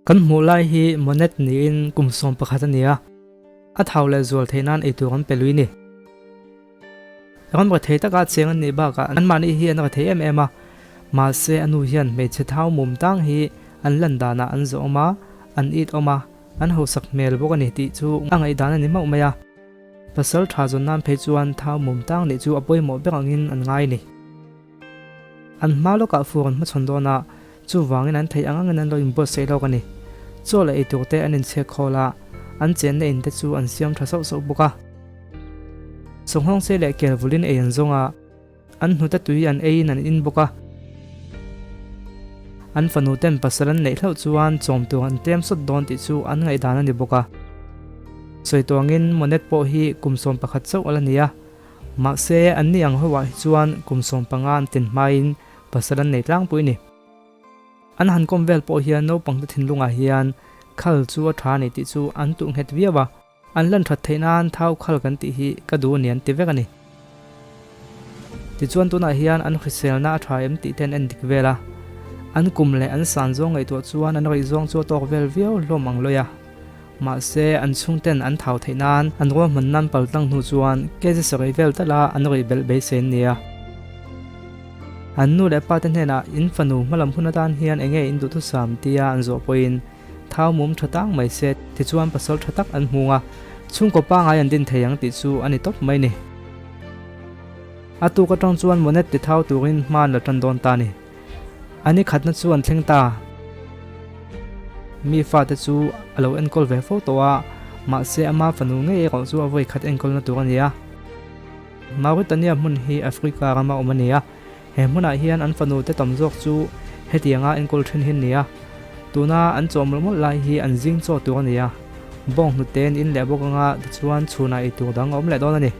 Kan hmuh lai hi Monet niin kum 11 a ni a, a thau leh zual theih nan eitur an pe lui ni. Ram rethei taka cheng an nih bakah anmahni hi an rethei em em a, mahse a nu hian hmeichhe thau mum tang hi an lan danah an zawh awm a, an it awm a, an hausak hmel bawk a ni tih chu a ngaihdan a ni mauh mai a. Pasal tha zawn nan phei chuan thau mum tang nih chu a pawimawh ber angin an ngai a ni. An hma lawkah fur an hmachhawn dawn a, chuvangin an theih ang angin an lo inbuatsaih lawk a ni. Chaw leh eitur te an inchhek khawl a, an chenna in te chu an siam tha sauh sauh bawk a. Sawnghawngse leh kel vulin ei an zawng a, an hnute tui an eiin an in bawk a. An fanu ten pasal an neih hlauh chuan chawm tur an tlem sawt dawn tih chu an ngaihdan a ni bawk a. Sawi tuangin Monet pawh hi kum 11 chauh a la ni a, Mahse, anni ang ho ah hi chuan kum 15 an tin hmain pasal an nei tlangpui ni. An han kawm vel pawh hian naupangte thinlungah hian khal chu a tha a ni tih chu an tuh nghet viau a, an lan that theih nan thau khal kan tih hi ka duh a ni an ti vek a ni. Tichuan tunah hian an hriselna a tha em tih te an en dik vel a, an kum leh an san zawng ngaihtuah chuan an rih zawng chu a tawk vel viau hlawm ang lawi a. Mahse, an chhungten an thau theih nan an ruahman nan pal tlang hnu chuan kg sarih vel tala an rawih belh beisei an ni a. An nu leh pa te hnenah in fanu hmalam hun atan hian enge in duhthusam tia an zawh pawhin thau mum tha tang mai se tichuan pasal tha tak an hmung a, chhungkaw pangai an din thei ang tih chu a ni tawp mai ni. A tuk atang chuan Monet ti thau turin hma an la tan dawn ta ni. A ni khatna chu an thleng ta. Mi fate chu a lo enkawl ve fo tawh a, mahse ama fanu ngei erawh chu a vawi khat enkawlna tur a ni a. Mauritania hmun hi Africa rama awm a ni a, he hmunah hian an fanu te tam zawk chu hetianga enkawl then hi an ni a. Tuna an chaw mawlh mawlh lai hi an zing chaw tur a ni a, bawng hnute an in leh bawk anga tichuan chhunah ei tur dang a awm leh dawn a ni.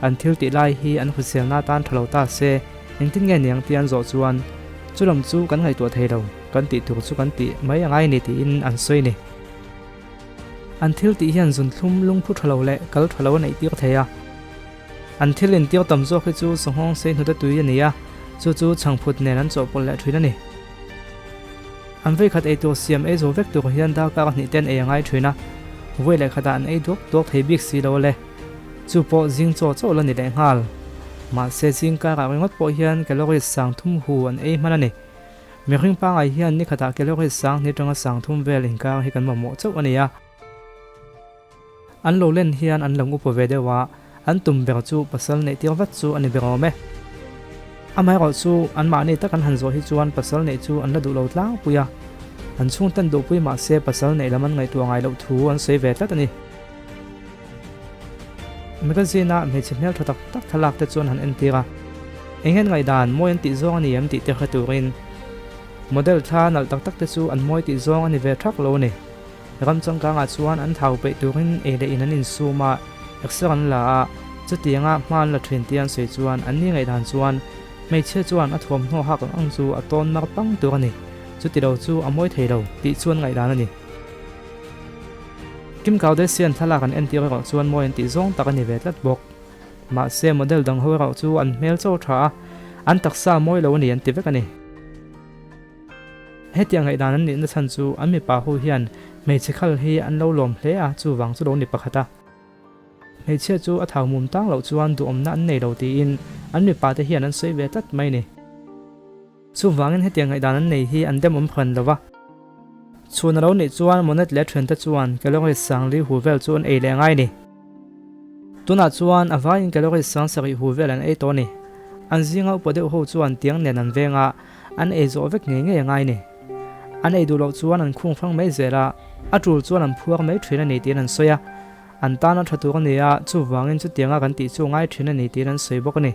An thil tih lai hi an hriselna atan tha lo ta se, engtin nge niang tih an zawh chuan, Chu lam chu kan ngaihtuah thei lo, kan tih tur chu kan tih mai a ngai ni tiin an sawi ni. An thil tih hian zunthlum lungphu tha lo leh kal tha lo a neih tir thei a. An thil intir tam zawk hi chu sanghawng sei hnute tui a ni a, chu chu chhangphut nen an chawhpawlh leh thin a ni. An vawikhat eitur siam ei zo vek tur hian darkar hnih ten ei a ngai thin a, vawi leh khatah an ei duak duak thei bik si lo le. Chu pawh zing chaw chauh la ni leh nghal. Mahse zing karah ringawt pawh hian calories 3000 hu an ei hman a ni. Mihring pangai hian ni khatah calories 2000 atanga 3000 vel inkar hi kan mamawh chauh a ni a. An lo len hian an lo upa ve deuh a, an tum ber chu pasal neih tir vat chu a ni ber awm e. Amaherawh chu anmahni tak an han zawh hi chuan pasal neih chu an la duh lo tlangpui a. An chhungten duhpui mahse pasal neih lam an ngaihtuah ngai loh thu an sawi ve tlat a ni. Magazine-a hmeichhe hmel tha tak tak thlalak te chuan han entir a, eng hian ngaihdan mawi an tih zawng a ni em tih te hre turin model thla nalh tak tak te chu an mawi tih zawng a ni ve thak lo a ni. Ram changkangah chuan an thau peih turin ei leh in an insum a, exer an la a, chutianga hma an la thin tia an sawi chuan an ni ngaihdan chuan hmeichhia chuan a thuamhnaw hak ang ang chu a tawn mar pang tur a ni, chuti lo chu a mawi thei lo tih chuan ngaihdan a ni. Kim Kardashian thlalak an entir erawh chuan mawi an tih zawng tak a ni ve tlat bawk. Mahse model dang ho erawh chu an hmel chaw tha a, an taksa mawi lo a ni an ti vek a ni. Hetiang ngaihdan an nihna chhan chu an mipa ho hian hmeichhe khal hi an lo lawm hle a, chuvang chu lo ni pakhat a. Hmeichhia chu a thau mum tang loh chuan duhawmna an nei lo tiin an mipa te hian an sawi ve tlat mai a ni. Chuvangin hetiang ngaihdan an nei hi an demawm hran lo va. Chhun a lo nih chuan Monet leh a thiante chuan calories 4000 hu vel chu an ei leh ngai a ni. Tunah chuan a vaiin calories 7000 hu vel an ei tawh a ni. An zinga upa deuh ho chuan tiang nen an veng a, an ei zawh vek ngei ngei a ngai a ni. An ei duh loh chuan an khung hrang mai zel a, a tul chuan an phuar mai thin a ni tiin an sawi a. An tan a tha tur a ni a, chuvangin chutianga kan tih chu a ngai thin a ni tiin an sawi bawk a ni.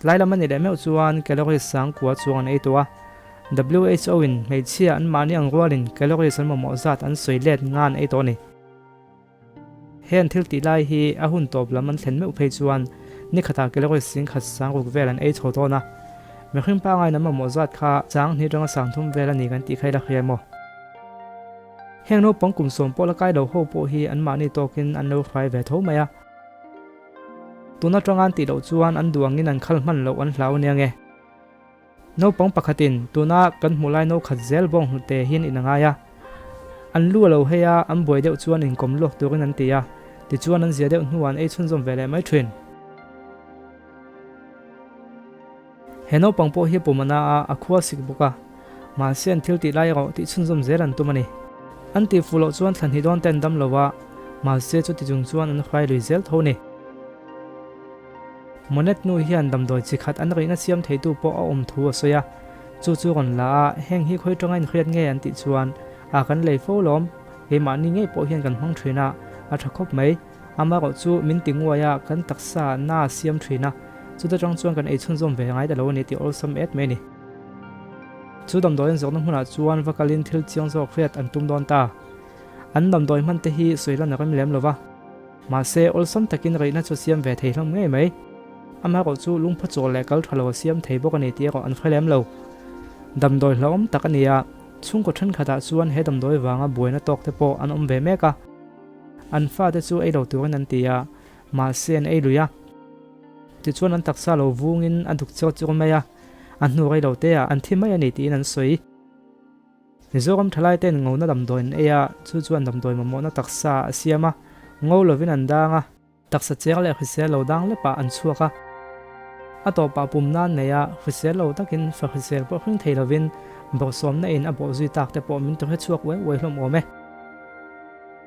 Tlai lam a ni leh meuh chuan calories 9000 chuang an ei tawh a. WHO in hmeichhia an mahni ang rualin calories an mamawh zat an sawi let nga an ei tawh a ni. He an thil tih lai hi a hun tawp lam an thlen meuh phei chuan ni khatah calories 10,600 vel an ei chho dawn a. Mihring pangain an mamawh zat kha 2000 atanga 3000 vel a ni kan tih kha ila hria emaw? Heng naupang kum 10 pawh la kai lo ho pawh hi an mahni tawkin an lo hrai ve tho mai a. Tun atanga an tih loh chuan an duh angin an khal hman loh an hlau ania nge. Naupang pakhatin tuna kan hmuh lai no khat zel bawng hnute hian in a ngai a. An lu a lo hei a, an buai deuh chuan inkawm luak turin an ti a, tichuan an zia deuh hnuah an ei chhunzawm ve leh mai thin. He naupang pawh hi pum a na a, a khua sik bawk a. Mahse an thil tih lai erawh tih chhunzawm zel an tum a ni. An tih fuh loh chuan thla hnih dawn te an dam lo a, mahse chuti chung chuan an hrai lui zel tho a ni. Monet nu hian damdawi chi khat an rihna siam theitu pawh a awm thu a sawi a, chu chu rawn la a, heng hi khawi tanga inhriat nge an tih chuan a kan lei fo lawm, keimahni ngei pawh hian kan hmang thin a, a tha khawp mai. Amaherawh chu min ti nguai a, kan taksa na siam thin a, chuta tang chuan kan ei chhunzawm ve ngai ta lo a ni tih awlsam et mai a ni. Chu damdawi an zawkna hmunah chuan va kalin thil chiang zawk hriat an tum dawn ta. An damdawi hman te hi sawi lan a rem lem lo va. Mahse, awlsam takin reihna chu siam ve thei hlawm ngei mai. Amaherawh chu lungpha chawl leh kal tha lo a siam thei bawk a ni tih erawh an hre lem lo. Damdawi hlauhawm tak a ni a, chhungkaw thenkhatah chuan he damdawi vanga buaina tawk te pawh an awm ve mek a. An fate chu ei lo turin an ti a, mahse an ei lui a. Tichuan an taksa lo vungin a duk chawt chur mai a, a hnu rei lo te ah an thi mai a ni tiin an sawi. Mizoram thalai ten ngona damdawi an ei a, chu chuan damdawi mamawhna taksa a siam a, ngo lovin an dang a, taksa cheng leh hrisel lo dang lepah an chhuak a, a tawpah pum nan nei a, hrisel lo takin fa hrisel pawh hring thei lovin bawrhsawmna in a bawh zui tak te pawh min tawhre chhuak uai uai hlawm awm e.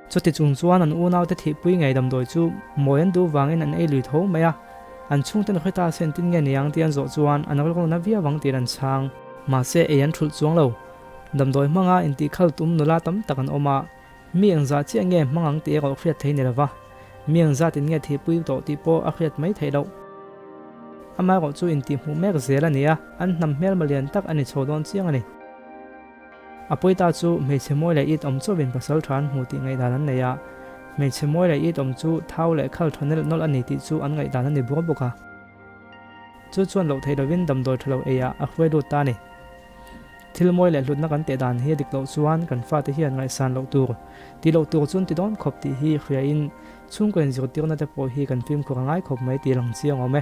Chuti chung chuan an unaute thihpui ngei damdawi chu mawi an duh vangin an ei lui tho mai a, an chhungten hre ta se engtin nge niang tih an zawh chuan an rilru na viau ang tiin an chhang. Mahse ei an thulh chuang lo. Damdawi hmanga intihkhal tum nula tam tak an awm a, mi engzah chiah nge hmang ang tih erawh hriat thei ni lova, mi engzat in nge thihpui tawh tih pawh a hriat mai theih loh. Amaherawh chu intihhmuh mek zel a ni a, an hnam hmelma lian tak a ni chho dawn chiang a ni. A pawi ta chu hmeichhe mawi leh it awm chauhin pasal tha an hmu tih ngaihdan an nei a, hmeichhe mawi leh it awm chu thau leh khal tha nelh nawlh a ni tih chu an ngaihdan a ni bur bawk a. Chu chuan loh theih lovin damdawi tha lo eiah a hruai lut ta a ni. Thil mawi leh hlutna kan teh dan hi a dik loh chuan kan fate hian ngaihsan loh tur, tih loh tur chuan ti dawn khawp tih hi hriain chhungkaw inzirtirna te pawh hi kan fimkhur a ngai khawp mai tih lang chiang awm e.